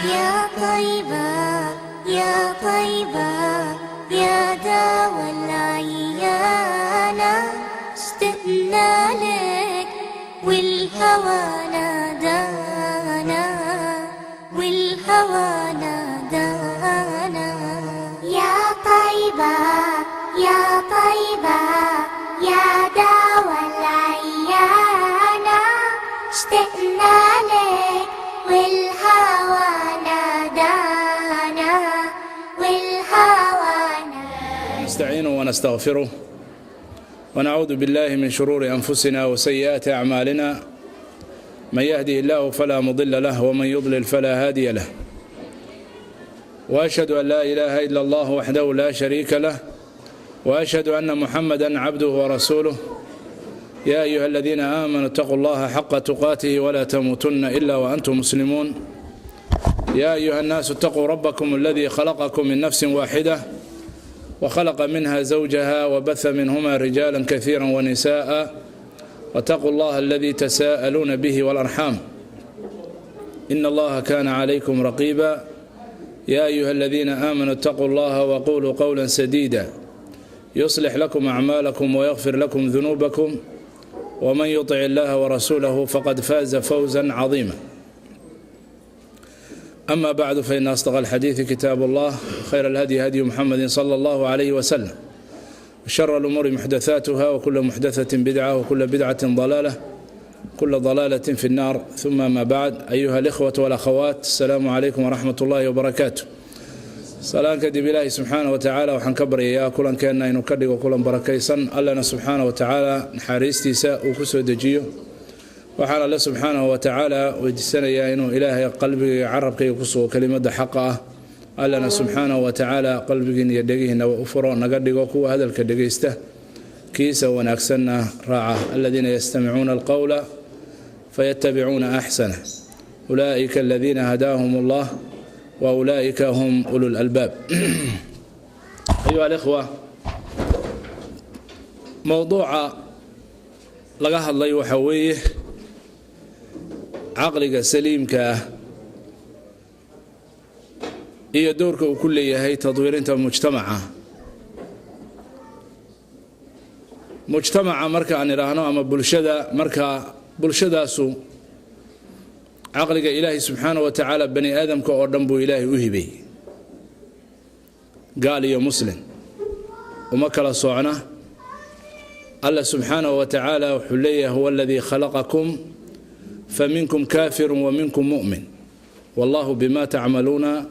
يا طيبة يا طيبة يا دوا العيانة، اشتقنا لك والهوى نادانا، والهوى نادانا. يا طيبة يا طيبة يا دوا العيانة، اشتقنا لك والهوى نادانا، والهوى نادانا. نستعينه ونستغفره ونعوذ بالله من شرور أنفسنا وسيئات أعمالنا، من يهده الله فلا مضل له ومن يضلل فلا هادي له، وأشهد أن لا إله إلا الله وحده لا شريك له، وأشهد أن محمدا عبده ورسوله. يا أيها الذين آمنوا اتقوا الله حق تقاته ولا تموتن إلا وأنتم مسلمون. يا أيها الناس اتقوا ربكم الذي خلقكم من نفس واحدة وخلق منها زوجها وبث منهما رجالا كثيرا ونساء، واتقوا الله الذي تساءلون به والأرحام إن الله كان عليكم رقيبا. يا أيها الذين آمنوا اتقوا الله وقولوا قولا سديدا يصلح لكم أعمالكم ويغفر لكم ذنوبكم، ومن يطع الله ورسوله فقد فاز فوزا عظيما. أما بعد، فإن أصدق الحديث كتاب الله، خير الهدي هدي محمد صلى الله عليه وسلم، وشر الأمور محدثاتها، وكل محدثة بدعة، وكل بدعة ضلالة، كل ضلالة في النار. ثم ما بعد، أيها الإخوة والأخوات، السلام عليكم ورحمة الله وبركاته. Salaan kadib, Ilaahay subxaana wa tacaala waxaan ka baryayaa kulankeenna inuu ka dhigo kulan barakaysan, Allana subxaana wa tacaala naxariistiisa uu ku soo dejiyo. Waxaan Alle subxaanahu wa tacaala weydiisanayaa inuu Ilaahay qalbigayga, carabkayga ku sugo kelimadda xaqa ah. Allana subxaanahu wa tacaala qalbigiin iyo dhegihiinaba u furo, naga dhigo kuwa hadalka dhegaysta kiisa wanaagsanna raaca. الذين يستمعون القول فيتبعون أحسنه أولئك الذين هداهم الله وأولئك هم أولو الألباب. أيها الإخوة، mowduuca laga hadlay waxaa weeye caqliga saliimka ah iyo dowrka uu ku leeyahay tadwiirinta mujtamaca. Mujtamaca marka aan idhaahno ama bulshada, marka bulshadaasu caqliga Ilaahay subxaana wa tacaala bani aadamka oo dhan buu Ilaahay u hibay, gaal iyo muslim uma kala socna. Alla subxaanahu wa tacaala wuxuu leeyahay: هو الذي خلقكم فمنكم كافر ومنكم مؤمن والله بما تعملون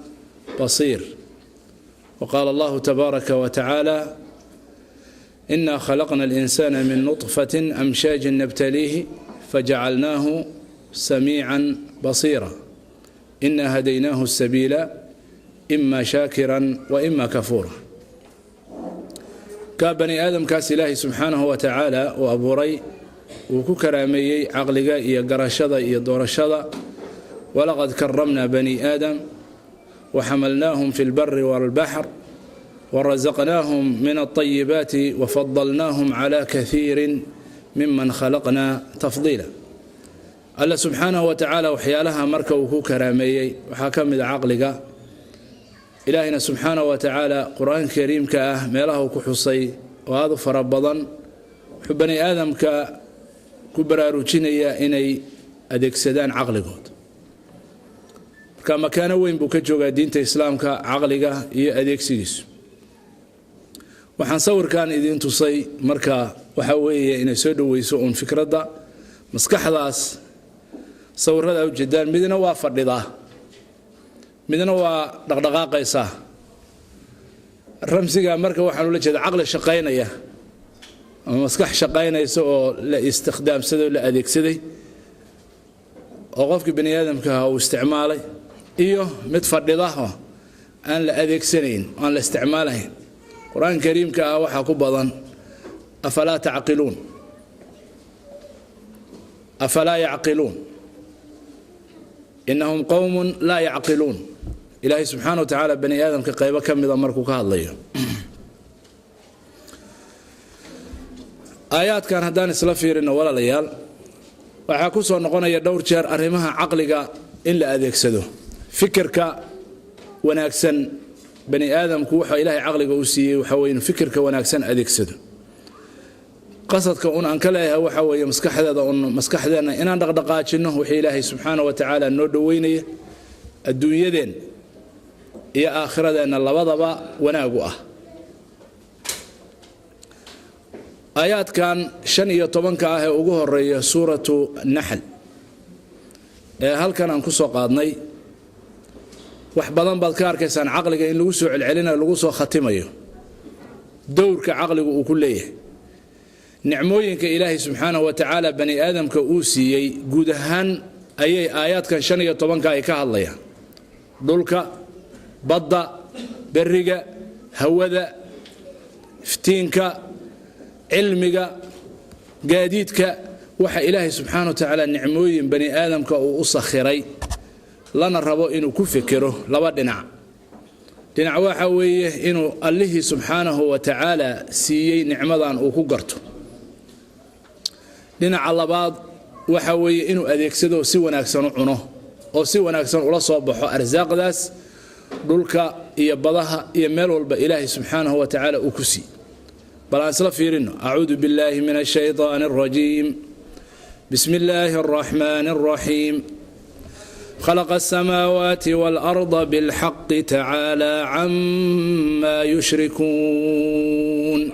بصير. وقال الله تبارك وتعالى: إنا خلقنا الإنسان من نطفة أمشاج نبتليه فجعلناه سميعا بصيرا إنا هديناه السبيل إما شاكرا وإما كفورا. Ka bani aadamkaas Ilaahay subxaanahu wa tacaala uu abuuray, uu ku karaameeyey caqliga iyo garashada iyo doorashada. ولقد كرمنا بني آدم وحملناهم في البر والبحر ورزقناهم من الطيبات وفضلناهم على كثير ممن خلقنا تفضيلا. Alla subxaanahu wa tacaala waxyaalaha marka uu ku karaameeyey waxaa ka mid a caqliga. Ilaahayna subxaanahu wa tacaala Qur-aanka kariimka ah meelaha uu ku xusay oo aada u fara badan, wuxuu bani aadamka ku baraarujinayaa inay adeegsadaan caqligood. Marka makaano weyn buu ka joogaa diinta Islaamka caqliga iyo adeegsigiisu. Waxaan sawirkan idiin tusay marka waxa weeye inay soo dhoweyso uun fikradda maskaxdaas. Sawirada ujeedaan, midna waa fadhidaa, midna waa dhaqdhaqaaqaysaa. Ramsiga marka waxaan ula jeeda caqli shaqaynaya ama maskax shaqaynaysa oo la istikhdaamsaday oo la adeegsaday oo qofkii bani aadamka ahaa uu isticmaalay, iyo mid fadhida oo aan la adeegsanayn, aan la isticmaalahayn. Qur-aanka kariimka ah waxaa ku badan: أفلا تعقلون، أفلا يعقلون، إنهم قوم لا يعقلون. Ilaahay subxaana wa tacaala bani aadamka qaybo ka mida markuu ka hadlayo aayaadkan, haddaan isla fiirino walaalayaal, waxaa ku soo noqonaya dhowr jeer arrimaha caqliga in la adeegsado. Fikirka wanaagsan bani aadamku waxa Ilaahay caqliga u siiyey waxa weeye inuu fikirka wanaagsan adeegsado. Qasadka un aan ka leeyahay waxa weeye maskaxdeeda un maskaxdeenna inaan dhaqdhaqaajinno wixii Ilaahay subxaana wa tacaala noo dhoweynaya, adduunyadeen iyo aakhiradeenna labadaba wanaagu ah. Aayaadkan 15-ka ah ee ugu horeeya Suuratu Naxl ee halkan aan ku soo qaadnay, wax badan baad ka arkaysaan caqliga in lagu soo celcelinayo, lagu soo khatimayo dowrka caqligu uu ku leeyahay nicmooyinka Ilaahay subxaanahu wa tacaala bani aadamka uu siiyey. Guud ahaan ayay aayaadkan 15-ka ay ka hadlayaan: dhulka, badda, berriga, hawada, iftiinka, cilmiga, gaadiidka. Waxa Ilaahay subxaana wa tacaala nicmooyin bani aadamka uu u sakhiray, lana rabo inuu ku fekero laba dhinac. Dhinac waxa weeye inuu Allihii subxaanahu wa tacaala siiyey nicmadan uu ku garto. Dhinaca labaad waxa weeye inuu adeegsado, si wanaagsan u cuno oo si wanaagsan ula soo baxo arsaaqdaas dhulka iyo badaha iyo meel walba Ilaahay subxaanahu wa tacaala uu ku siiyey. Bal aan isla fiirino. Acuudu billahi min ashaytaani alrajiim. Bismi illaahi alraxmaani alraxiim. خلق السماوات والأرض بالحق، تعالى عما يشركون.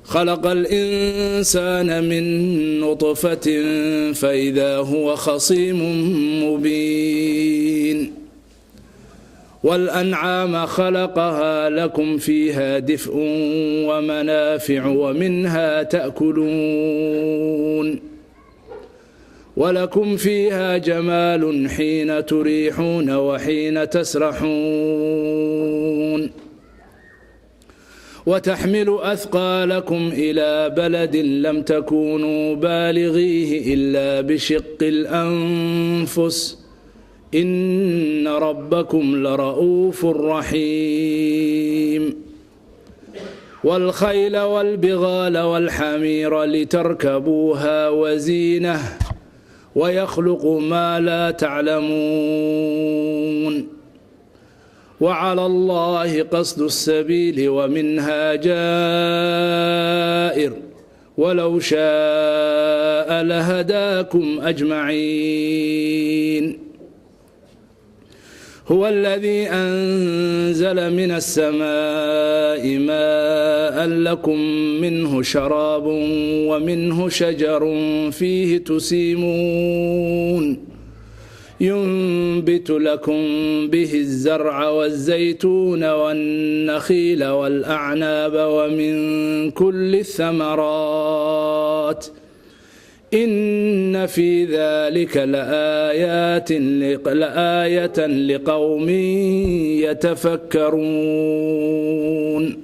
خلق الإنسان من نطفة فإذا هو خصيم مبين. والأنعام خلقها، لكم فيها دفء ومنافع ومنها تأكلون، ولكم فيها جمال حين تريحون وحين تسرحون. وتحمل أثقالكم إلى بلد لم تكونوا بالغيه إلا بشق الأنفس، إن ربكم لرؤوف رحيم. والخيل والبغال والحمير لتركبوها وزينة، ويخلق ما لا تعلمون. وعلى الله قصد السبيل ومنها جائر، ولو شاء لهداكم أجمعين. هو الذي أنزل من السماء ماء، لكم منه شراب ومنه شجر فيه تسيمون، ينبت لكم به الزرع والزيتون والنخيل والأعناب ومن كل الثمرات، إن في ذلك لآيات لآية لقوم يتفكرون.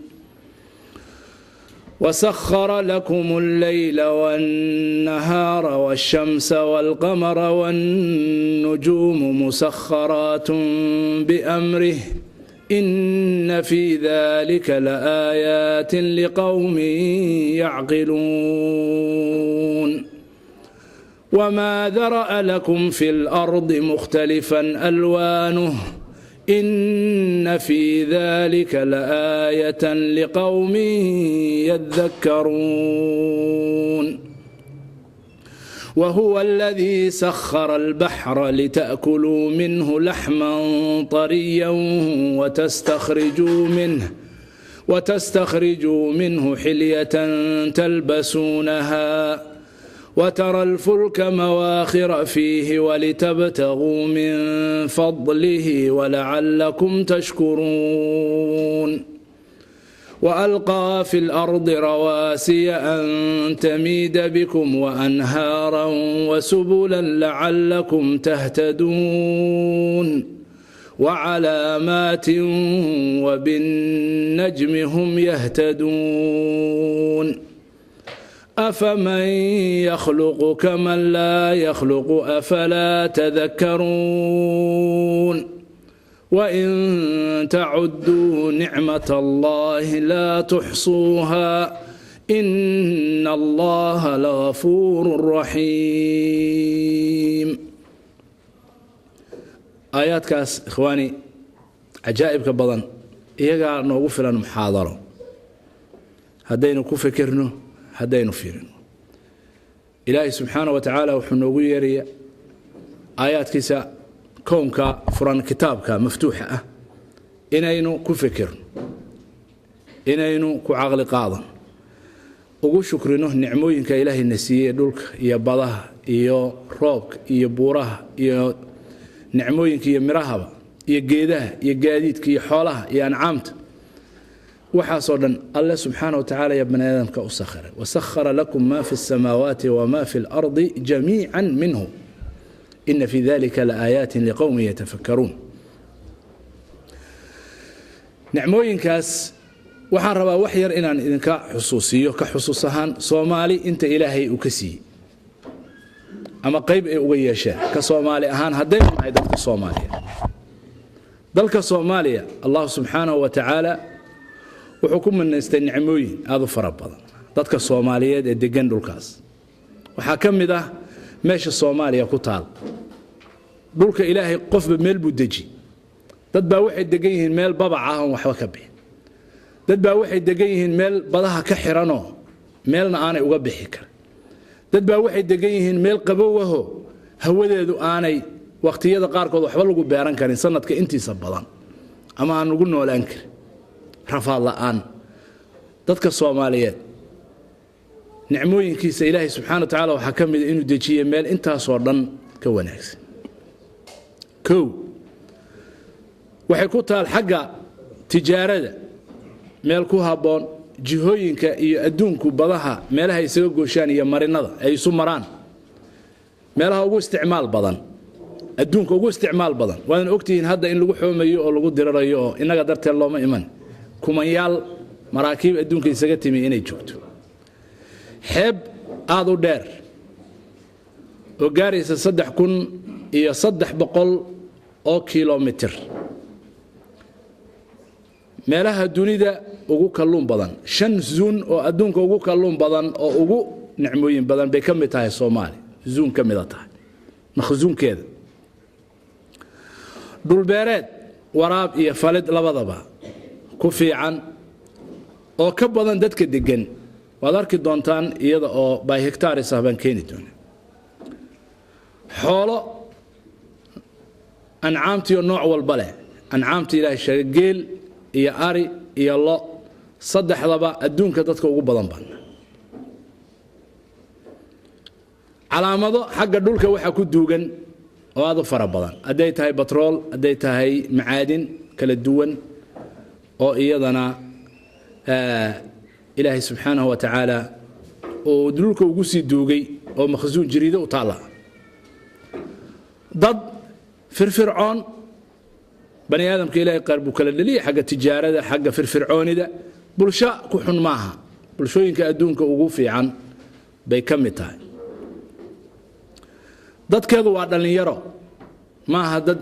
وسخر لكم الليل والنهار والشمس والقمر والنجوم مسخرات بأمره، إن في ذلك لآيات لقوم يعقلون. وما ذرأ لكم في الأرض مختلفا ألوانه، إن في ذلك لآية لقوم يذكرون. وهو الذي سخر البحر لتأكلوا منه لحما طريا وتستخرجوا منه حلية تلبسونها، وترى الفلك مواخر فيه، ولتبتغوا من فضله ولعلكم تشكرون. وألقى في الأرض رواسي أن تميد بكم وأنهارا وسبلا لعلكم تهتدون، وعلامات، وبالنجم هم يهتدون. أفمن يخلق كمن لا يخلق؟ أفلا تذكرون؟ وإن تعدوا نعمة الله لا تحصوها، إن الله لغفور رحيم. Aayaadkaas, ikhwaani, cajaa'ibka badan iyagaa noogu filan muxaadaro haddaynu ku fikirno, haddaynu fiirino. Ilaahay subxaana wa tacaala wuxuu noogu yeeraya aayaadkiisa kownka furan, kitaabka maftuuxa ah, inaynu ku fikirno, inaynu ku caqli qaadan, ugu shukrino nicmooyinka ilaahayna siiyey, dhulka iyo badaha iyo roobka iyo buuraha iyo nicmooyinka iyo mirahaba iyo geedaha iyo gaadiidka iyo xoolaha iyo ancaamta. Waxaasoo dhan Alle subxaana wa tacala yaa bani aadamka u sakhiray. Wasakhara lakum ma fi الsamaawaati wma fi اlardi jamiica minhu, ina fi dalika laaayaatin liqowmin yatafakaruun. Nicmooyinkaas waxaan rabaa wax yar inaan idinka xusuusiyo, ka xusuus ahaan, Soomaali inta Ilaahay uu ka siiyey ama qayb ay uga yeesheen ka Soomaali ahaan haddaynu nahay dadka Soomaaliya. Dalka Soomaaliya Allah subxaanahu wa tacaala wuxuu ku manaystay nicmooyin aada u fara badan dadka Soomaaliyeed ee degan dhulkaas. Waxaa ka mid ah meesha Soomaaliya ku taal. Dhulka Ilaahay qofba meel buu deji. Dad baa waxay degan yihiin meel babac ah oon waxba ka bixin. Dad baa waxay degan yihiin meel badaha ka xiranoo meelna aanay uga bixi karin. Dad baa waxay degan yihiin meel qabowaho hawadeedu aanay wakhtiyada qaarkood waxba lagu beeran karin sanadka intiisa badan ama aan ugu noolaan karin rafaad la'aan. Dadka Soomaaliyeed nicmooyinkiisa Ilaahay subxana wa tacala waxaa ka mida inuu dejiyey meel intaasoo dhan ka wanaagsan. Kow, waxay ku taal xagga tijaarada meel ku habboon, jihooyinka iyo adduunku badaha meelaha isaga gooshaan iyo marinada ay isu maraan, meelaha ugu isticmaal badan adduunka, ugu isticmaal badan. Waadna ogtihiin hadda in lagu xoomayo oo lagu dirirayo oo innaga darteed looma iman, kumanyaal maraakiib adduunka isaga timi inay joogto. Xeeb aada u dheer oo gaaraysa 3300 oo kilomitir, meelaha dunida ugu kalluun badan, shan zuun oo adduunka ugu kalluun badan oo ugu nicmooyin badan bay ka mid tahay Soomaaliya, zuun ka mida tahay makhsuunkeeda. Dhulbeereed waraab iyo falid labadaba ku fiican oo ka badan dadka deggan, waad arki doontaan iyada oo by hectares ah baan keeni doona. Xoolo ancaamtiyo nooc walba leh, ancaamta Ilaahay sheegay, geel iyo ari iyo lo, saddexdaba adduunka dadka ugu badan baan. Calaamado xagga dhulka waxaa ku duugan oo aada u fara badan, hadday tahay batrool, hadday tahay macaadin kala duwan oo iyadana Ilaahay subxaanahu wa tacaala uu dhulka ugu sii duugay oo makhsuun jiriido u taalla. Dad firfircoon, bani aadamka Ilaahay qaar buu kala dheliyay xagga tijaarada, xagga firfircoonida. Bulsho ku xun maaha, bulshooyinka adduunka ugu fiican bay ka mid tahay. Dadkeedu waa dhallinyaro, maaha dad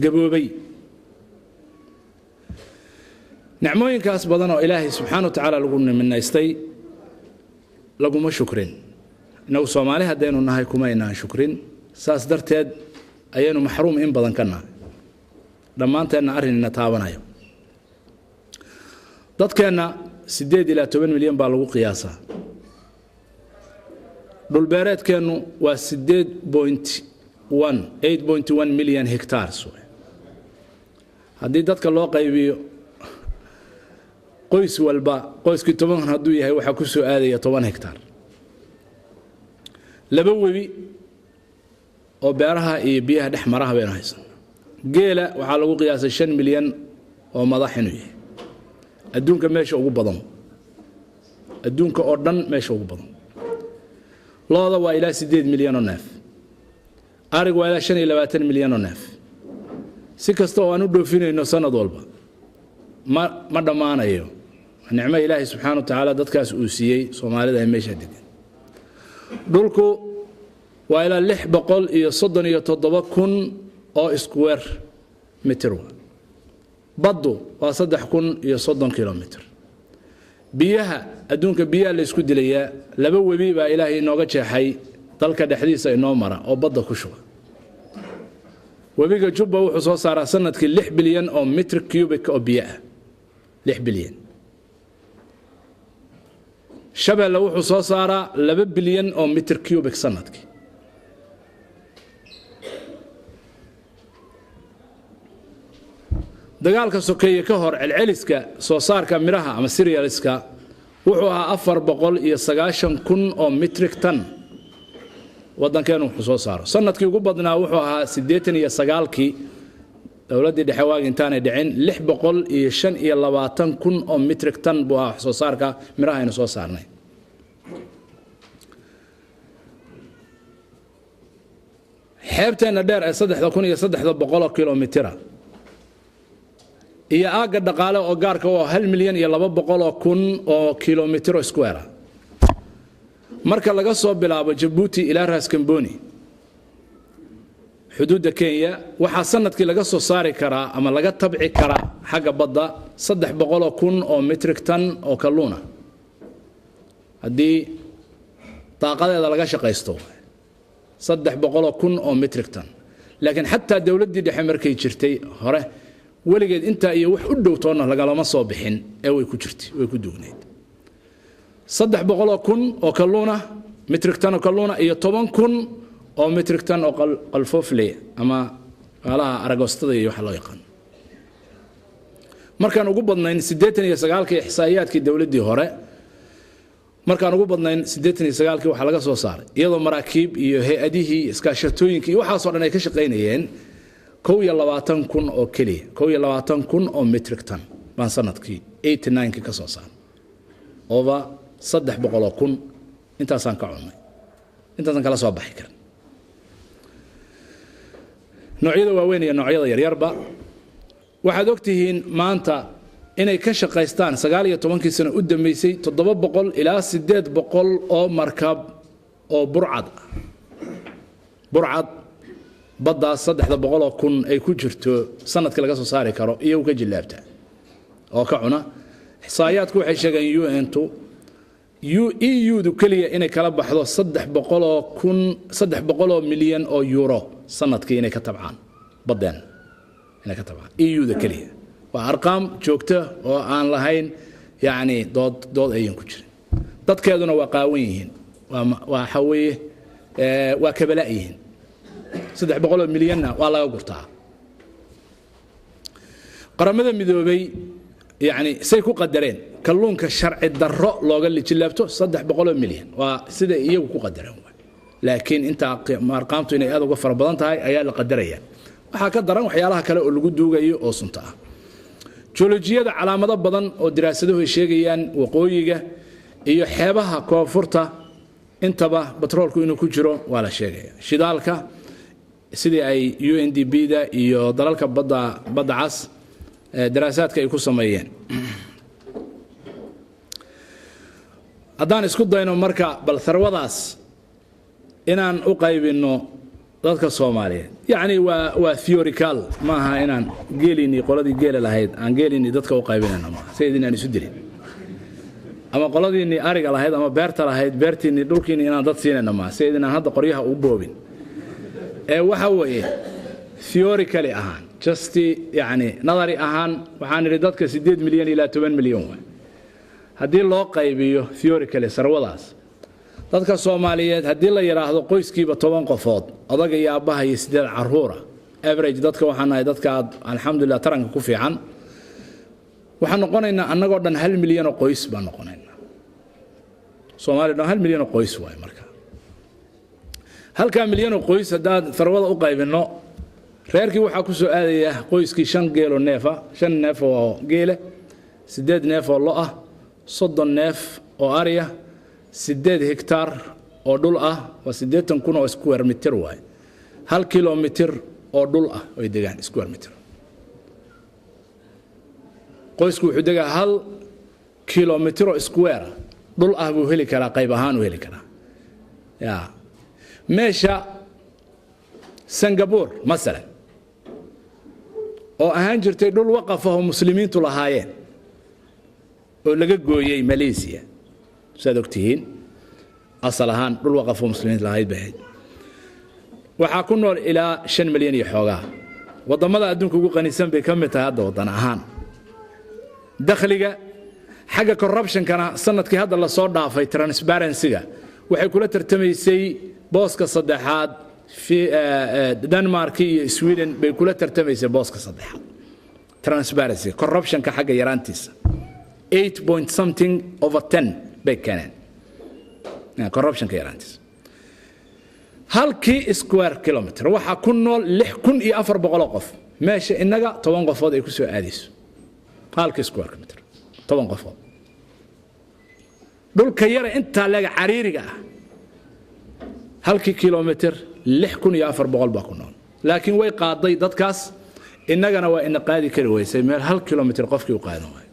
gaboobay. Nicmooyinkaas badan oo Ilaahay subxaana wa tacaala lagu niminaystay laguma shukrin. Innagu Soomaali haddaynu nahay kumaynaan shukrin, saas darteed ayaynu maxruum in badan ka nahay. Dhammaanteenna arrinina taabanayo. Dadkeenna 8 ilaa 10 milyan baa lagu qiyaasaa. Dhulbeereedkeennu waa 8.1, 8.1 milyan hectares. Haddii dadka loo qaybiyo qoys walba, qoyskii 10 hadduu yahay, waxaa ku soo aadaya 10 hectaar. Laba webi oo beeraha iyo biyaha dhex maraha baynu haysan. Geela waxaa lagu qiyaasay 5 milyan oo madax inuu yahay, adduunka meesha ugu badan, adduunka oo dhan meesha ugu badan. Looda waa ilaa 8 milyan oo neef, arigu waa ilaa 25 milyan oo neef. Si kasta oo aan u dhoofinayno sanad walba ma dhammaanayo. Nicmo Ilaahay subxaana wa tacaala dadkaas uu siiyey Soomaalida ee meesha degan. Dhulku waa ilaa 637,000 oo square mitir. Baddu waa 3030 kilomitr. Biyaha adduunka biyaha la isku dilayaa. Laba webi baa Ilaahay inooga jeexay dalka dhexdiisa inoo mara oo badda ku shuba. Webiga Jubba wuxuu soo saaraa sanadkii 6 bilyan oo mitr cubic oo biyo ah, 6 bilyan. Shabeelle wuxuu soo saaraa 2 bilyan oo mitr cubic sanadkii. Dagaalka sokeeye ka hor, celceliska soo saarka midhaha ama cerealska wuxuu ahaa 490,000 oo metric ton waddankeenu wuxuu soo saaro. Sanadkii ugu badnaa wuxuu ahaa 89-kii, dowladdii dhexe waagi intaanay dhicin, 625,000 oo metric ton buu ahaa wax soo saarka midhaha aynu soo saarnay. Xeebteenna dheer ee 3300 kilomitira iyo aagga dhaqaale oo gaarka oo 1,200,000 oo kilomitiro square, marka laga soo bilaabo Jabuuti ilaa Raaskamboni xuduudda Kenya, waxaa sanadkii laga soo saari karaa ama laga tabci karaa xagga badda 300,000 oo metric ton oo kalluuna, haddii daaqadeeda laga shaqaysto, 300,000 oo metric ton. Laakiin xataa dowladdii dhexe markay jirtay hore, weligeed intaa iyo wax u dhow toonna lagalama soo bixin ee way ku jirtay, way ku duugnayd. 300,000 oo kalluuna, metric ton oo kalluuna, iyo 10,000 oo metric ton oo qalfoofley ama qaalaha aragoostada iyo waxa loo yaqaan. Markaan ugu badnayn 89-kii, ixsaa'iyaadkii dowladdii hore, markaan ugu badnayn 89-kii, waxaa laga soo saaray, iyadoo maraakiib iyo hay-adihii iskaashatooyinkii iyo waxaasoo dhan ay ka shaqaynayeen, 21,000 oo keliya, 21,000 oo metric ton baan sanadkii 89-kii ka soo saaray. Over 300,000 intaasaan ka cunnay, intaasaan kala soo baxi karin, noocyada waaweyn iyo noocyada yaryarba. Waxaad ogtihiin maanta inay ka shaqaystaan 19-kii sano u dambeysay 700 ilaa 800 oo markab oo burcad ah, burcad baddaas 300,000 ay ku jirto sanadkii laga soo saari karo iyagu ka jillaabta oo ka cuna. Ixsaayaadku waxay sheegeen UN-tu, EU-du keliya inay kala baxdo 300,000, 300 milyan oo euro sanadkii inay ka tabcaan baddeen, inay ka tabcaan EU-da keliya. Waa arqaam joogta oo aan lahayn yacni dood ayan ku jirin. Dadkeeduna waa qaawan yihiin, waa waxa weeye waa kabala yihiin. 300 milyanna waa laga gurtaa. Qaramada Midoobay yacni say ku qadareen kalluunka sharci darro looga lijilaabto 300 milyan waa sida iyagu ku qadareen, laakiin intaa arqaamtu inay aad uga fara badan tahay ayaa la qadaraya. Waxaa ka daran waxyaalaha kale oo lagu duugayo oo sunta ah. Joolojiyada calaamado badan oo diraasaduhu ay sheegayaan waqooyiga iyo xeebaha koonfurta intaba batroolku inuu ku jiro waa la sheegaya. Shidaalka sidii ay UNDP da iyo dalalka badda cas daraasaadka ay ku sameeyeen. Haddaan isku dayno marka bal tharwadaas inaan u qaybinno dadka Soomaaliyeed, yacni waa theorical, maaha inaan geelinii, qoladii geela lahayd aan geelinii dadka u qaybinayno maaha, sideed inaan isu dilin, ama qoladiinnii ariga lahayd ama beerta lahayd, beertiinnii, dhulkiinni inaan dad siinayno maaha, sideed inaan hadda qoryaha u boobin. Ee waxa weeye theorically ahaan, just yacni nadari ahaan, waxaan idhi dadka 8 milyan ilaa 10 milyan waay. Haddii loo qaybiyo theorically sarwadaas dadka Soomaaliyeed, haddii la yidhaahdo qoyskiiba 10 qofood, odaga iyo aabbaha iyo sideed caruura, average dadka waxaan nahay dadka aad alxamdulilah taranka ku fiican, waxaan noqonaynaa annagoo dhan 1 milyan oo qoys baan noqonaynaa. Soomaaliya dhan 1 milyan oo qoys waay. Marka halkaa milyan oo qoys haddaan tharwada u qaybinno, reerkii waxaa ku soo aadaya qoyskii shan geeloo neefa, shan neef oo geele, sideed neef oo lo ah, 30 neef oo ariya, 8 hektaar oo dhul ah, waa 80,000 oo square mitir waay, 1 kilomitir oo dhul ah oy degaan square mitir. Qoysku wuxuu degaa 1 kilomitir oo square dhul ah buu heli karaa, qayb ahaan u heli karaa. Ya meesha Singapore masalan, oo ahaan jirtay dhul waqaf ah oo muslimiintu lahaayeen oo laga gooyey Malaysia, saad ogtihiin, asal ahaan dhul waqaf oo muslimiintu lahayd bay ahayd, waxaa ku nool ilaa 5 milyan iyo xoogaa. Waddamada adduunka ugu qanisan bay ka mid tahay hadda waddan ahaan dakhliga. Xagga corruptionkana, sanadkii hadda lasoo dhaafay transparency-ga waxay kula tartamaysay booska saddexaad. Denmark iyo Sweden bay kula tartamaysay booska saddexaad transparency, corruptionka xagga yaraantiisa. 8 point something over 10 bay keeneen corruptionka yaraantiisa. Halkii square kilometer waxaa ku nool 6400 qof, meesha innaga 10 qofood ay ku soo aadayso. Halkii square kilometer 10 qofood, dhulka yara intaa leega cariiriga ah, halkii kilomitir 6400 baa ku nool. Laakiin way qaaday dadkaas, innagana waa ina qaadi kari weysay meel hal kilomitir qofkii u qaadan waayo.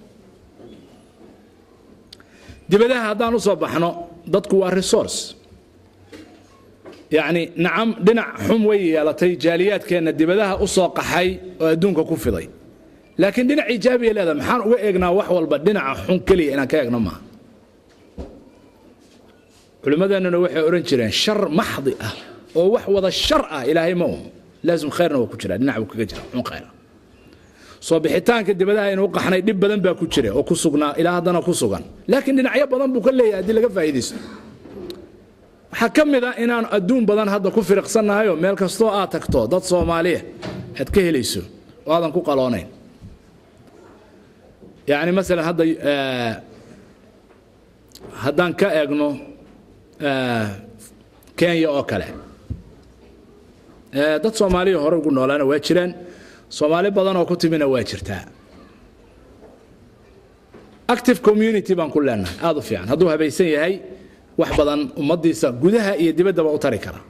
Dibadaha haddaan u soo baxno, dadku waa resource. Yacni nacam, dhinac xun way yeelatay jaaliyaadkeenna dibadaha u soo qaxay oo adduunka ku fiday, laakiin dhinac iijaabiya leedahay. Maxaan uga eegnaa wax walba dhinaca xun keliya inaan ka eegno maaha. Culimmadeennuna waxay odhan jireen, shar maxdi ah oo wax wada shar ah Ilaahay ma umo, laazim khayrna waa ku jira, dhinac buu kaga jira xun khayra. Soo bixitaanka dibadaha aynu u qaxnay dhib badan baa ku jira oo ku sugnaa, ilaa haddana ku sugan, laakiin dhinacyo badan buu ka leeyahay haddii laga faa'iidaysto. Waxaa ka mid ah inaan adduun badan hadda ku firiqsannahayoo meel kastoo aad tagto dad Soomaaliya aad ka helayso oo aadan ku qaloonayn. Yacni masalan hadda haddaan ka eegno Kenya oo kale, dad Soomaaliya hore ugu noolaana waa jiraan, Soomaali badan oo ku timina waa jirtaa. Active community baan ku leenahay aada u fiican, hadduu habaysan yahay wax badan ummaddiisa gudaha iyo dibaddaba u tari kara.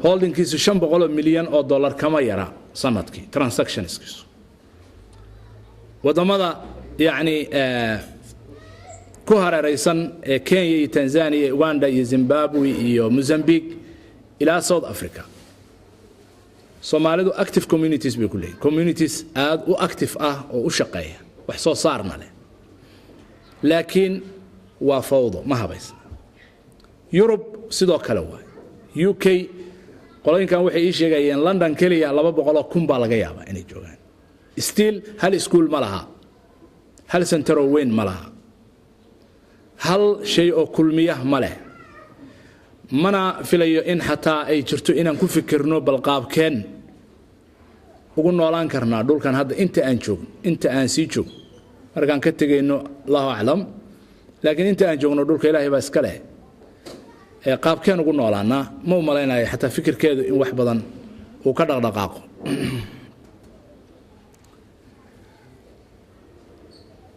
Holdingkiisu $500 milyan kama yara sanadkii transactionskiisu. Waddamada yacni ku hareeraysan ee Kenya iyo Tanzania, Uganda iyo Zimbabwe iyo Mozambique ilaa South Africa, Soomaalidu active communities bay ku leeyihin, communities aada u active ah oo u shaqeeya, wax soo saarna leh, laakiin waa fawdo, ma habaysna. Yurub sidoo kale waay. UK qolooyinkan waxay ii sheegayeen London keliya 200,000 baa laga yaabaa inay joogaan. Still hal iskuul ma laha, hal centeroo weyn ma laha, hal shay oo kulmiya ma leh. Mana filayo in xataa ay jirto inaan ku fikirno balqaabkeen ugu noolaan karnaa dhulkan hadda inta aan joogno, inta aan sii joogno. Markaan ka tegayno, Allahu aclam, laakiin inta aan joogno dhulka Ilaahay baa iska leh, ee qaabkeen ugu noolaanaa, ma u malaynayo xataa fikirkeedu in wax badan uu ka dhaqdhaqaaqo.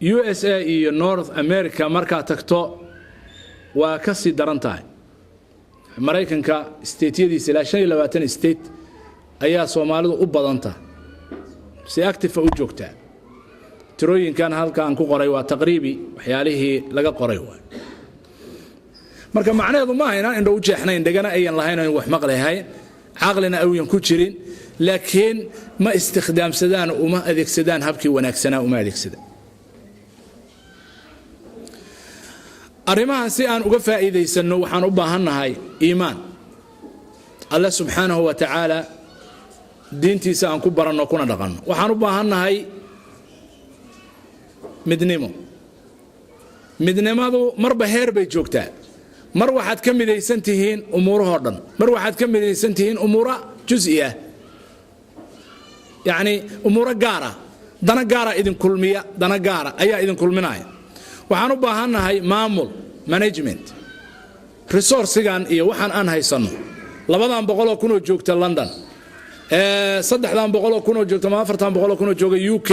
USA iyo North America markaad tagto waa ka sii daran tahay. Maraykanka stateyadiisa ilaa 25 state ayaa Soomaalidu u badan tahay, si active u joogtaa. Tirooyinkan halka aan ku qoray waa taqriibi, waxyaalihii laga qoray waay. Marka macnaheedu maaha inaan indho u jeexnayn, dhegana ayan lahayn, oon wax maqlahayn, caqlina awyan ku jirin, laakiin ma istikhdaamsadaan, uma adeegsadaan habkii wanaagsanaa, uma adeegsadaan. Arrimahan si aan uga faa'iidaysanno waxaan u baahannahay iimaan, Alle subxaanahu wa tacaala diintiisa aan ku baranno kuna dhaqanno. Waxaan u baahannahay midnimo. Midnimadu marba heer bay joogtaa. Mar waxaad ka midaysan tihiin umuurahoo dhan, mar waxaad ka midaysan tihiin umuuro jus'i ah, yacni umuuro gaara, dana gaara idin kulmiya, dana gaara ayaa idin kulminaya. Waxaan u baahannahay maamul, management, resourcigan iyo waxaan aan haysanno, 200,000 oo joogta London, 300,000 oo joogta ama 400,000 oo jooga UK,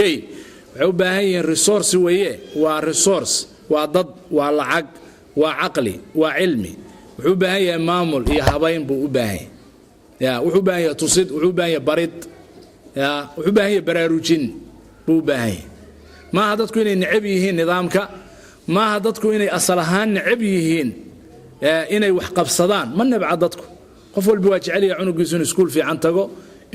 waxay u baahan yihiin resource weeye. Waa resource, waa dad, waa lacag, waa caqli, waa cilmi. Wuxuu u baahan yahay maamul iyo habayn buu u baahan yahay. Ya, wuxuu u baahan yahay tusid, wuxuu u baahan yahay barid, ya, wuxuu u baahan yahay baraarujin buu u baahan yahay. Maaha dadku inay necab yihiin nidaamka, maaha dadku inay asal ahaan necab yihiin inay wax qabsadaan. Ma nebca dadku, qof walba waa jecel yahay cunugiisu inuu iskuul fiican tago,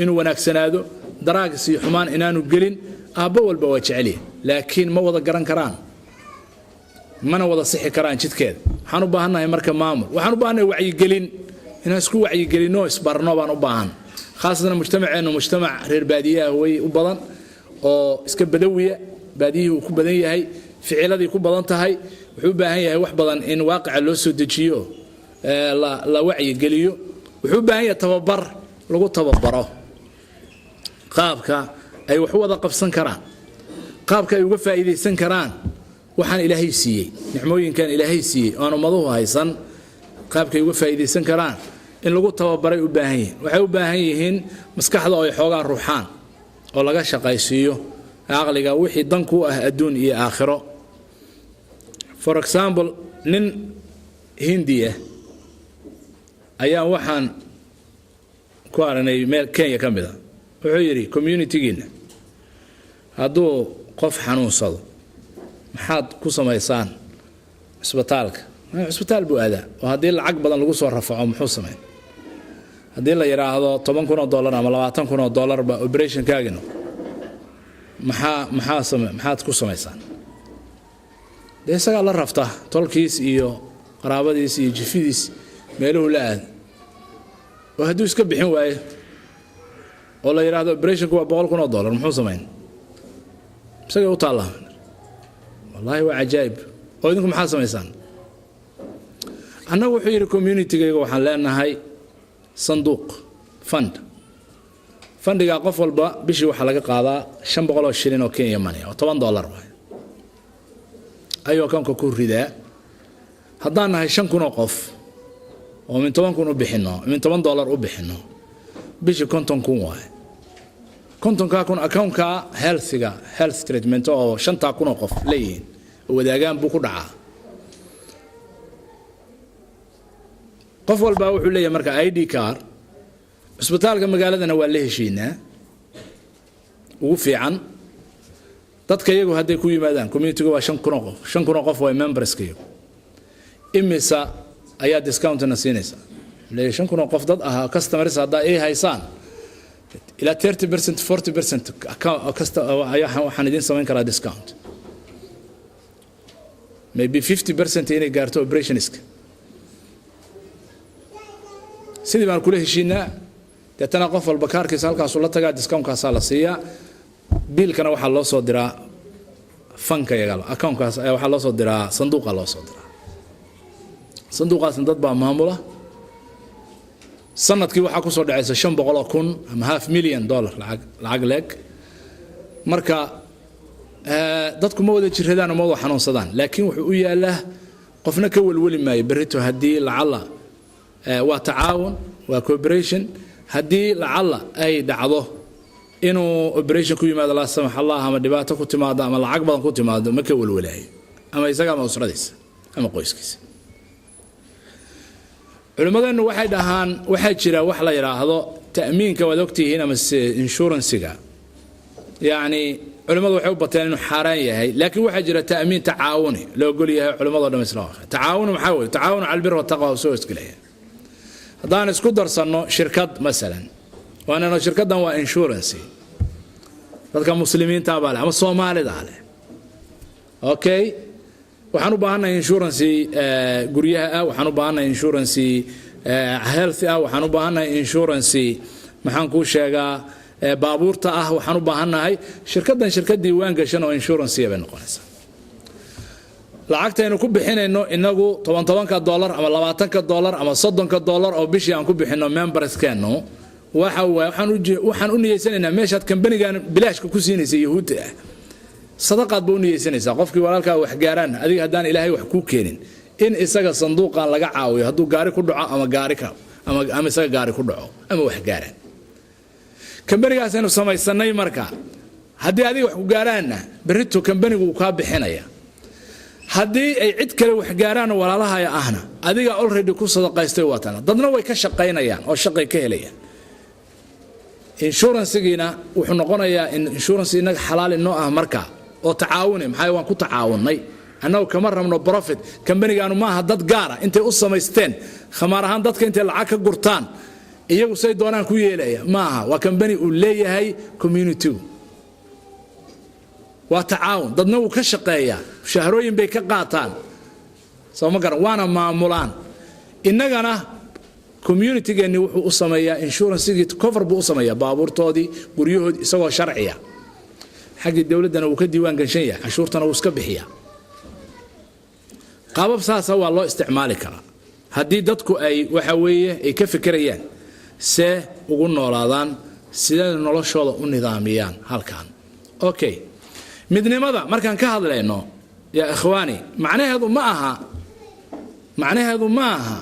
inuu wanaagsanaado, drugs iyo xumaan inaanu gelin, aabbo walba waa jecel yahay, laakiin ma wada garan karaan, mana wada sixi karaan jidkeeda. Waxaan u baahannahay marka maamul, waxaan u baahannahay wacyigelin, inaan isku wacyigelinno, isbarno baan u baahan. Khaasatan mujtamaceennu mujtamac reer baadiyaha way u badan oo iska badawiya, baadiyihii uu ku badan yahay, ficiladii ku badan tahay. Wuxuu u baahan yahay wax badan in waaqica loo soo dejiyo, la wacyigeliyo. Wuxuu u baahan yahay tababar lagu tababaro qaabka ay wax u wada qabsan karaan, qaabka ay uga faa'iidaysan karaan waxaan Ilaahay siiyey, nicmooyinkan Ilaahay siiyey oo aan ummaduhu haysan, qaabkay uga faa'iidaysan karaan in lagu tababaray u baahan yihiin. Waxay u baahan yihiin maskaxda oo ay xoogaa ruuxaan oo laga shaqaysiiyo caqliga, wixii dan ku ah adduun iyo aakhiro. For example, nin Hindiya ayaa waxaan ku aragnay meel Kenya ka mid a. Wuxuu yidhi, "Communitygiina hadduu qof xanuunsado, maxaad ku samaysaan cisbitaalka? Cisbitaal buu aadaa, oo haddii lacag badan lagu soo rafaco, muxuu samayn? Haddii la yidhaahdo $10,000 ama $20,000 ba operationkaagino, maxaa maxaa same maxaad ku samaysaan?" Dee isagaa la rafta tolkiis iyo qaraabadiis iyo jifidiis meeluhu la aado. Oo hadduu iska bixin waayo oo la yidhaahdo operationku waa $100,000, muxuu samayn? Isagay u taallaa. Wallaahi waa cajaa'ib. Oo idinku maxaad samaysaan?" Annagu, wuxuu yidhi, communitygayga waxaan leenahay sanduuq, fund. Fundigaa qof walba bishii waxaa laga qaadaa 500 oo shilin oo Kenya money, oo $10 waay, ayuu accountka ku ridaa. Haddaan nahay 5,000 oo qof oo min 10,000 u bixinno, min $10 u bixinno bishii, 50,000 waay. 50-kaa kun accountka healthiga, health treatment oo shantaa kun oo qof leeyihiin oo wadaagaan buu ku dhacaa. Qof walbaa wuxuu leeyahay marka ID card. Cisbitaalka magaaladana waa la heshiinaa ugu fiican. Dadka iyagu hadday ku yimaadaan, communityga waa 5,000 oo qof, 5,000 oo qof waa memberska iyagu, imisa ayaa discountna siinaysa? Leeyahay 5,000 oo qof dad ahaa customers haddaa ay haysaan, ilaa 30%, 40% waxaan idiin samayn karaa discount, maybe 50% inay gaarto operationska. Sidii baan kula heshiinaa. Deetana qof walba kaarkiisa halkaasuu la tagaa, discountkaasaa la siiyaa. Biilkana waxaa loo soo diraa fundka yaga accountkaas, waxaa loo soo diraa sanduuqa loo soo diraa. Sanduuqaasna dad baa maamula. Sanadkii waxaa kusoo dhacaysa 500,000 ama half million dollar, lacag leeg. Marka dadku ma wada jiradaan oo ma wada xanuunsadaan, laakiin wuxuu u yaalaa, qofna ka welweli maayo berrito haddii lacalla, waa tacaawun, waa cooperation. Haddii lacalla ay dhacdo inuu operation ku yimaado, laa samax Allah, ama dhibaato ku timaado ama lacag badan ku timaado, ma ka welwelaayo, ama isaga ama usradiisa ama qoyskiisa. Culimmadeennu waxay dhahaan, waxaa jira wax la yidhaahdo ta'miinka, waad ogtihiin, ama insurancega. Yacni culimmadu waxay u bateen inuu xaaraan yahay, laakiin waxaa jira ta'miin tacaawuni la ogol yahay. Culimmadoo dham isla waafaqay. Tacaawuni maxaa weeye? Tacaawunu cala albir wattaqwa soo isgelaya. Haddaan isku darsanno shirkad masalan, waanano shirkaddan waa insurance, dadka Muslimiinta baa leh ama Soomaalida leh. Okay, waxaan u baahannahay insurance guryaha ah, waxaan u baahannahay insurance health ah, waxaan u baahannahay insurance, maxaan kuu sheegaa, baabuurta ah. Waxaan u baahannahay shirkaddan, shirkad diiwaan gashan oo insurance bay noqonaysaa. Lacagtaynu ku bixinayno inagu toban tobanka dollar ama $20 ama $30 oo bishii aan ku bixinno memberskeennu, waxa waxaan u niyeysanaynaa meeshaad kambanigan bilaashka ku siinaysa Yahuudda ah, sadaqaad ba u niyeysanaysaa. Qofkii walaalkaa wax gaaraan, adiga haddaan Ilaahay wax kuu keenin, in isaga sanduuqan laga caawiyo hadduu gaari ku dhaco ama gaari ka ama isaga gaari ku dhaco ama wax gaaraan, kambanigaasaynu samaysanay. Marka haddii adiga wax ku gaaraanna, berrito kambanigu uu kaa bixinaya. Haddii ay cid kale wax gaaraan walaalahaya ahna, adiga already ku sadaqaystay. Waatana dadna way ka shaqaynayaan oo shaqay ka helayaan. Insurancegiina wuxuu noqonayaa in insurance inaga xalaal inoo ah marka oo tacaawune. Maxaa waan ku tacaawunnay? Annagu kama rabno profit. Kambanigaanu maaha dad gaara intay u samaysteen khamaar ahaan dadka intay lacag ka gurtaan iyagu say doonaan ku yeelaya maaha. Waa kambani uu leeyahay communitygu, waa tacaawun. Dadna wuu ka shaqeeyaa, mushaharooyin bay ka qaataan, soo ma garan? Waana maamulaan. Innagana Communitygeenni wuxuu u sameeyaa insurancegii, cover buu u sameeyaa baabuurtoodii, guryahoodii, isagoo sharciya. Xaggii dowladdana wuu ka diiwaan ganshan yahay, canshuurtana wuu iska bixiyaa. Qaabab saasa waa loo isticmaali karaa haddii dadku ay, waxa weeye, ay ka fikirayaan see ugu noolaadaan, sidee noloshooda u nidaamiyaan halkan. Okay, midnimada markaan ka hadlayno, yaa ikhwaani, macnaheedu ma aha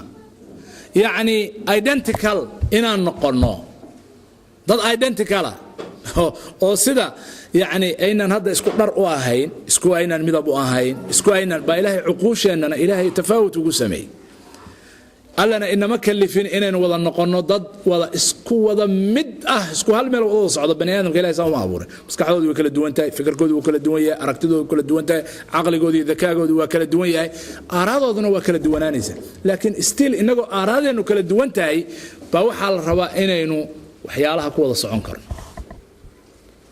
yacni identical inaan noqonno, dad identicala oo sida yacni aynan hadda isku dhar u ahayn, isku aynan midab u ahayn, isku aynan baa Ilaahay cuquusheennana Ilaahay tafaawut ugu sameeyey. Allana inama kalifin inaynu wada noqonno dad wada isku wada mid ah, isku hal meel wada socdo. Bani aadamka Ilahay saa uma abuuray. Maskaxdoodu way kala duwan tahay, fikirkoodu wuu kala duwan yahay, aragtidoodu kala duwan tahay, caqligoodu iyo dakaagoodu waa kala duwan yahay, aaraadooduna waa kala duwanaanaysa. Laakiin still, inagoo aaraadeennu kala duwan tahay baa waxaa la rabaa inaynu waxyaalaha ku wada socon karno.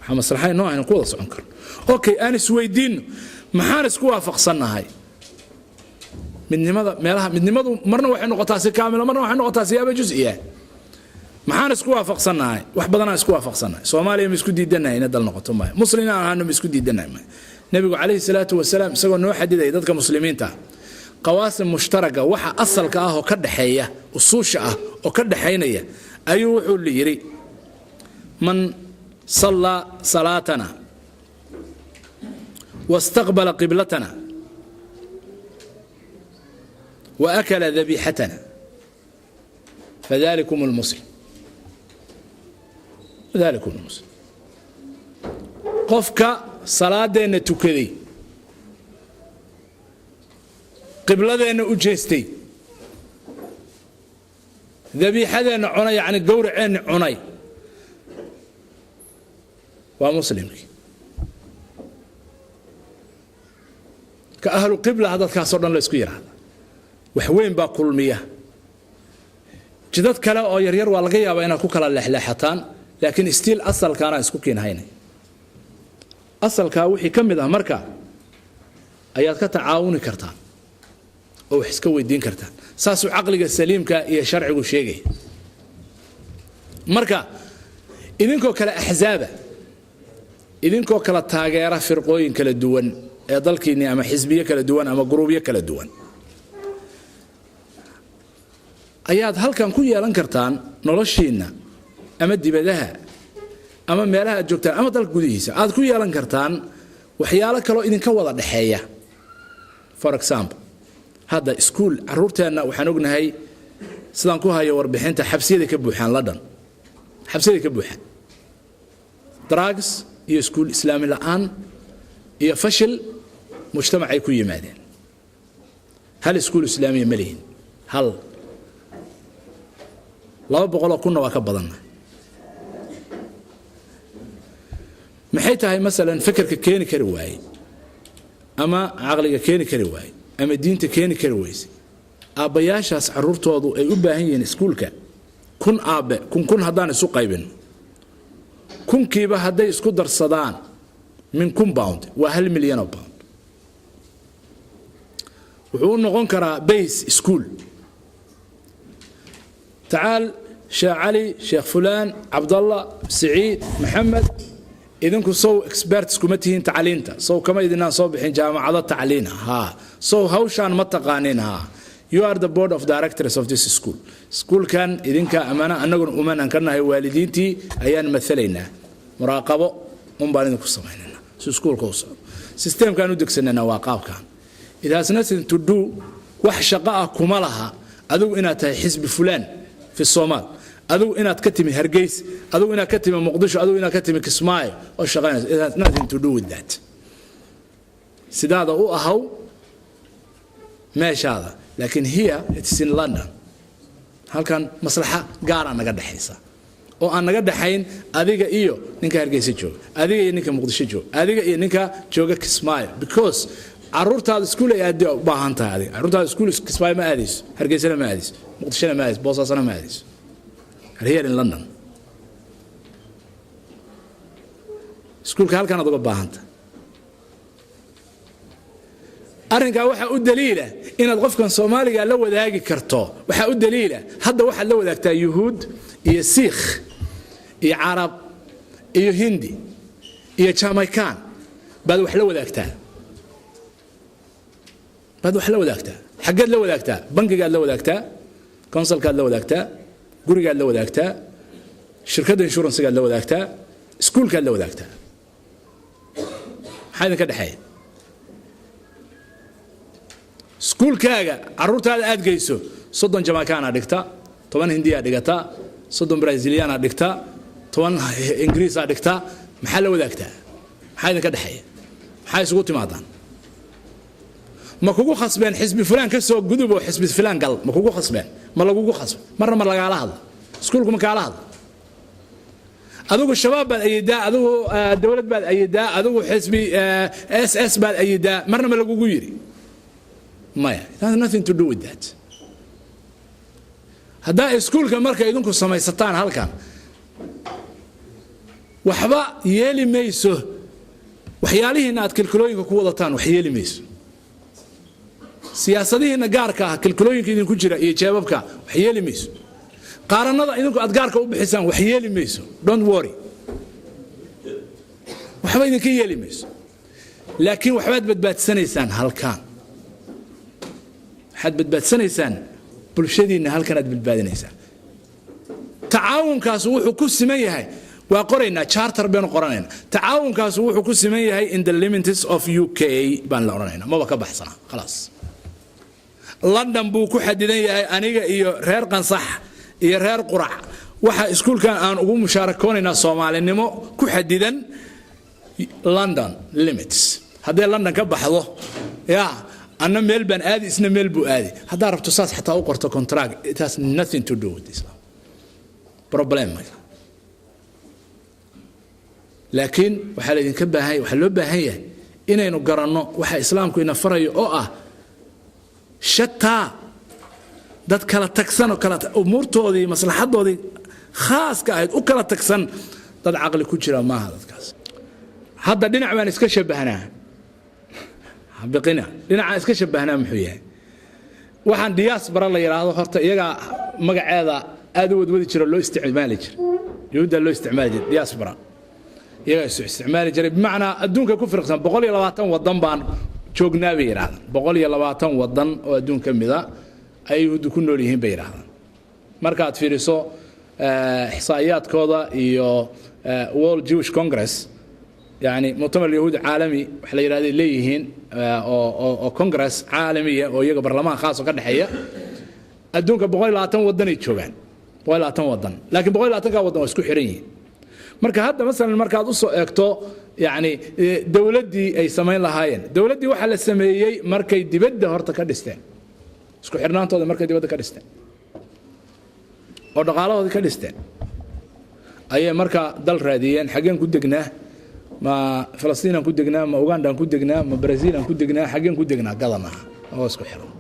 Waxaa maslaxa inoo aynu ku wada socon karno. Okay, aan isweydiinno, maxaan isku waafaqsannahay? Midnimada, meelaha midnimadu marna waxay noqotaa si kaamila, marna waxay noqotaa siyaaba jus-iya. Maxaan isku waafaqsannahay? Wax badanaan isku waafaqsannahay. Soomaaliya ma isku diidannahay inay dal noqoto? Maya. Muslim aan ahaano ma isku diidannahay? Maya. Nebigu calayhi salaatu wasalaam isagoo noo xadidaya dadka muslimiinta qawaasim mushtaraga, waxa asalka ah oo ka dhexeeya, usuusha ah oo ka dhexaynaya, ayuu wuxuu yidhi: "Man sallaa salaatana wastaqbala qiblatana waakala dabiixatana fadalikum lmuslim, fadalikum lmuslim." Qofka salaadeenna tukaday, qibladeenna u jeestay, dabiixadeenna cunay, yacni gowraceenna cunay, waa muslimkii. Ka ahlu qibla dadkaasoo dhan la isku yidhaahda. Wax weyn baa kulmiya. Jidad kale oo yaryar waa laga yaabaa inaad ku kala leexleexataan, laakiin still asalkaana isku kiinhaynay. Asalkaa wixii ka mid ah marka ayaad ka tacaawuni kartaan oo wax iska weydiin kartaan. Saasuu caqliga saliimka iyo sharcigu sheegaya. Marka idinkoo kale axsaaba, idinkoo kala taageera firqooyin kala duwan ee dalkiinni, ama xisbiyo kala duwan, ama guruubyo kala duwan, ayaad halkan ku yeelan kartaan noloshiinna, ama dibadaha, ama meelaha aad joogtaan, ama dalka gudihiisa aad ku yeelan kartaan waxyaalo kaloo idinka wada dhexeeya. For example, hadda iskuul caruurteenna waxaan ognahay, sidaan ku hayo warbixinta, xabsiyaday ka buuxaan London, xabsiyaday ka buuxaan, drugs iyo iskuul islaami la'aan iyo fashil mujtamacay ku yimaadeen. Hal iskuul islaamiya ma lihin, hal. 200,000 kunna waa ka badanna. Maxay tahay masalan fekerka keeni kari waayey, ama caqliga keeni kari waayey, ama diinta keeni kari weysay aabbayaashaas caruurtoodu ay u baahan yihiin iskuulka? 1000 aabbe, kun kun haddaan isu qaybin, kunkiiba hadday isku darsadaan min 1000 pound, waa 1 milyan oo pound. Wuxuu u noqon karaa base school. Tacaal, Sheekh Cali, Sheekh fulaan, Cabdallah, Siciid, Maxamed, idinku sow experts kuma tihiin tacliinta? Sow kama idinaan soo bixin jaamacado tacliina? Haa. Sow hawshaan ma taqaanin? Haa. You are the board of directors of this school. Schoolkan idinka amana, annaguna umanaan ka nahay, waalidiintii ayaan maalaynaa. Muraaqabo un baan idinku samaynana si iskuulka u socdo. Systemkaan u degsanana waa qaabkan. It has nothing to do, wax shaqo ah kuma laha adigu inaad tahay xisbi fulaan fi Soomaal, adigu inaad ka timi Hargeys, adigu inaad ka timi Muqdisho, adigu inaad ka timi Kismaayo oo shaqaynayso. It has nothing to do with that. Sidaada u ahaw meeshaada, laakiin here it's in London. Halkan maslaxa gaaraa naga dhexaysa oo aan naga dhexayn adiga iyo ninka Hargeysa jooga, adiga iyo ninka Muqdisho jooga, adiga iyo ninka jooga Kismaayo, because caruurtaada iskuul ay aad u baahan tahay. Adiga caruurtaada iskuul Kismaayo ma aadayso, Hargeysana ma aadayso, Muqdishona ma aadayso, Boosaasana ma aadayso. Here in London iskuulka halkan aad uga baahan tahay. Arrinkaa waxaa u daliila Inaad qofkan Soomaaliga la wadaagi karto waxaa u daliila hadda waxaad la wadaagtaa Yuhuud iyo Siikh iyo Carab iyo Hindi iyo Jamaican baad wax la wadaagtaa, baad wax la wadaagtaa. Xaggeed la wadaagtaa? Bangigaad la wadaagtaa, councilkaad la wadaagtaa, gurigaad la wadaagtaa, shirkadda insurancegaad la wadaagtaa, iskuulkaad la wadaagtaa. Maxaa idinka dhexeeya? Iskuulkaaga carruurtaada aad geyso 30 Jamaicaanaa dhigta, 10 Hindiyaa dhigata, 30 Braziliyaanaa dhigta, 10 Ingiriisaa dhigta. Maxaa la wadaagtaa? Maxaa idinka dhexeeya? Maxaa isugu timaadaan? Ma kugu khasbeen xisbi fulaan ka soo gudub oo xisbi fulaan gal? Ma kugu khasbeen? Ma lagugu khasbo? Marna ma lagaala hadla? Iskuulku ma kaala hadla? Adigu Shabaab baad ayidaa, adigu dowlad baad ayidaa, adigu xisbi SS baad ayidaa, marna ma lagugu yidhi? Maya. It has nothing to do with that. Haddaa iskuulka marka idinku samaysataan halkan, waxba yeeli mayso. Waxyaalihiina aad kilkilooyinka ku wadataan wax yeeli mayso. Siyaasadihiina gaarka ah, kilkilooyinka idinku jira iyo jeebabka, wax yeeli mayso. Qaaranada idinku aad gaarka u bixisaan wax yeeli mayso. Don't worry, waxba idinka yeeli mayso. Laakiin waxbaad badbaadsanaysaan halkan, waxaad badbaadsanaysaan bulshadiinna, halkan aad badbaadinaysaan. Tacaawunkaas wuxuu ku siman yahay, waa qoraynaa, charter baynu qoranaynaa. Tacaawunkaas wuxuu ku siman yahay in the limits of UK baan la odhanaynaa, maba ka baxsanaa, khalaas. London buu ku xadidan yahay. Aniga iyo reer Qansax iyo reer Qurac waxa iskuulkan aan ugu musaarakoonaynaa Soomaalinimo ku xadidan London limits. Hadday London ka baxdo, ya anna meel baan aadi, isna meel buu aadi. Haddaa rabto saas xataa u qorto contract. It has nothing to do with Islam problem. Laakiin waxaa laydinka baahan, waxaa loo baahan yahay inaynu garanno waxa Islaamku ina farayo, oo ah shataa dad kala tagsan oo kala umuurtoodii, maslaxadoodii khaaska ahayd u kala tagsan, dad caqli ku jira maaha dadkaas. Hadda dhinac baan iska shabahnaa, biqina dhinacaan iska shabahnaa muxuu yahay? Waxaan diaspora la yidhaahdo horta iyagaa magaceeda aad u wadwadi jiro, loo isticmaali jira, Yuhuudda loo isticmaali jiray. Diaspora iyagaa isu isticmaali jiray, bimacnaa adduunka ku firqsan. 120 waddan baan joognaa bay yidhahdaan. 120 waddan oo adduun ka mida ayay Yuhuuddu ku nool yihiin bay yidhahdaan. Markaad fiiriso ixsaa'iyaadkooda iyo World Jewish Congress, yani muctamar yahuudi caalami waxa la yidhahday leeyihiin, oo congress caalamiya oo iyaga barlamaan khaas oo ka dhexeeya, adduunka 120 waddanay joogaan, 120 waddan. Laakiin 120ka waddan waa isku xiran yihiin. Marka hadda masalan markaad usoo eegto, yani dowladdii ay samayn lahaayeen, dowladdii waxaa la sameeyey markay dibadda horta ka dhisteen isku xirnaantooda, markay dibadda ka dhisteen oo dhaqaalahoodii ka dhisteen ayay markaa dal raadiyeen. Xaggeen ku degnaa? Ma Falastiinaan ku degnaa? Ma Ugandaan ku degnaa? Ma Braziilaan ku degnaa? Xaggeen ku degnaa? Gadanaha oo isku xiran.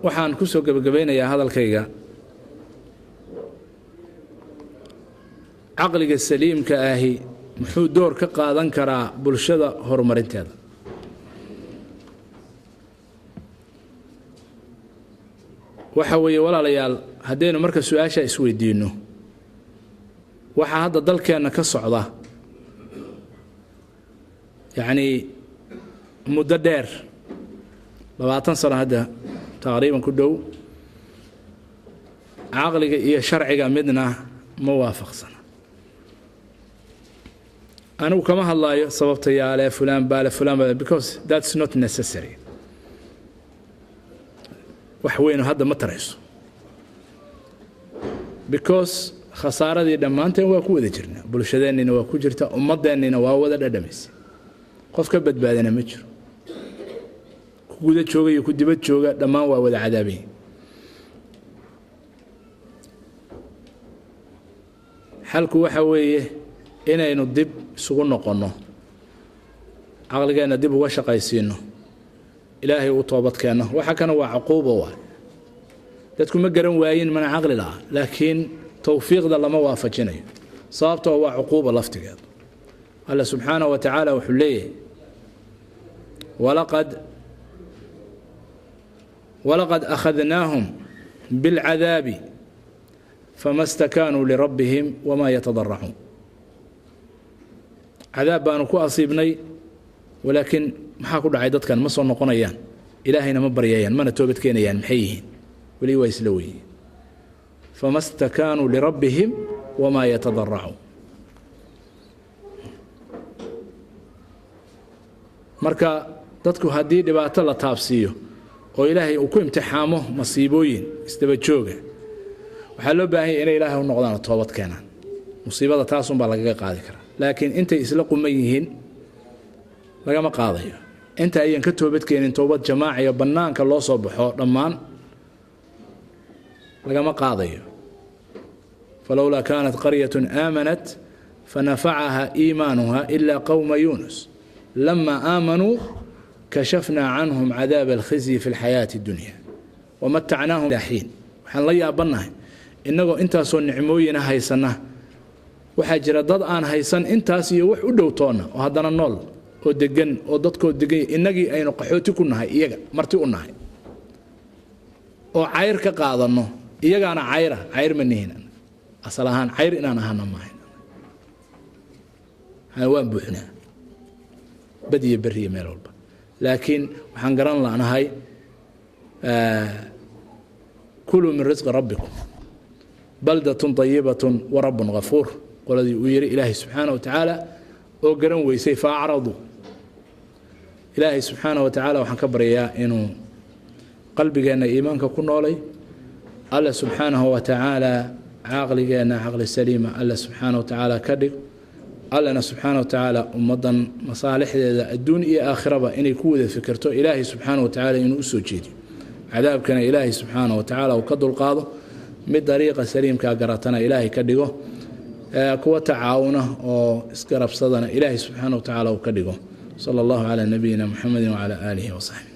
Waxaan ku soo gebagabaynayaa hadalkayga: caqliga saliimka ahi muxuu door ka qaadan karaa bulshada horumarinteeda? Waxa weeye walaalayaal, haddaynu marka su-aasha isweydiinno, waxaa hadda dalkeenna ka socda, yacnii muddo dheer, 20 sano hadda taqriiban ku dhow, caqliga iyo sharciga midna ma waafaqsana. Anigu kama hadlaayo sababta yaale fulaan baale fulaan baale, because that's not necessary. Wax weynu hadda ma tarayso, because khasaaradii dhammaanteen waa ku wada jirnaa, bulshadeennina waa ku jirta, ummaddeennina waa wada dhadhamaysa. Qof ka badbaadana ma jiro, ku guda jooga iyo ku dibad jooga dhammaan waa wada cadaabaya. Xalku waxa weeye inaynu dib isugu noqonno, caqligeenna dib uga shaqaysiino, Ilaahay u toobad keenno. Waxa kana waa cuquuba waay. Dadku ma garan waayin mana caqli laha, laakiin towfiiqda lama waafajinayo, sababtoo waa cuquuba laftigeedu. Alla subxaanaه wa tacaala wuxuu leeyahay walaqad akhadnaahum biاlcadaabi fama stakaanuu lirabbihim wamaa yatadaracuun. Cadaab baanu ku asiibnay, walaakiin maxaa ku dhacay dadkan? Ma soo noqonayaan, Ilaahayna ma baryayaan, mana toobad keenayaan. Maxay yihiin? Weli waa isla weyihiin. Fama stakaanuu lirabbihim wamaa yatadaracuun. Marka dadku haddii dhibaato la taabsiiyo oo Ilaahay uu ku imtixaamo masiibooyin isdaba jooga, waxaa loo baahan yay inay Ilaahay u noqdaan oo toobad keenaan. Musiibada taasunbaa lagaga qaadi karaa, laakiin intay isla quman yihiin lagama qaadayo. Inta ayan ka toobad keenin toobad jamaaciyo bannaanka loo soo baxo dhammaan lagama qaadayo. Falowlaa kaanat qaryat aamanat fanafacaha iimaanuha ilaa qowma Yuunus lama aamanuu kashafnaa canhum cadaaba alkhizyi fi alxayaati اddunya wamatacnaahum ilaa xiin. Waxaan la yaabannahay innagoo intaasoo nicmooyina haysana, waxaa jira dad aan haysan intaas iyo wax u dhow toonna, oo haddana nool oo degan oo dadkoo degan. Innagii aynu qaxooti ku nahay, iyaga marti u nahay oo cayr ka qaadanno, iyagaana cayra. Cayr ma nihin asal ahaan, cayr inaan ahaana maahayn. Waan buuxnaa bad iyo berri iyo meel walba, laakiin waxaan garan la'nahay kuluu min risqi rabbikum baldatun طayibatun wa rabbun ghafuur, qoladii uu yihi Ilaahay subxaanaه wa tacaala oo garan weysay fa acraduu. Ilaahay subxaanaه wa tacaala waxaan ka baryayaa inuu qalbigeenna iimaanka ku noolay, Alla subxaanahu wa tacaala caqligeenna caqli saliima Alla subxaanaه wa tacaala ka dhig. Allana subxaana wa tacaala ummaddan masaalixdeeda adduun iyo aakhiraba inay ku wada fikirto Ilaahay subxaana wa tacaala inuu usoo jeediyo, cadaabkana Ilaahay subxaana wa tacaala uu ka dulqaado, mid dariiqa saliimkaa garatana Ilaahay ka dhigo, kuwa tacaawuna oo isgarabsadana Ilaahay subxaana wa tacaala uu ka dhigo. Sala allahu calaa nabiyina Muxamedi wacalaa aalihi wasaxbih.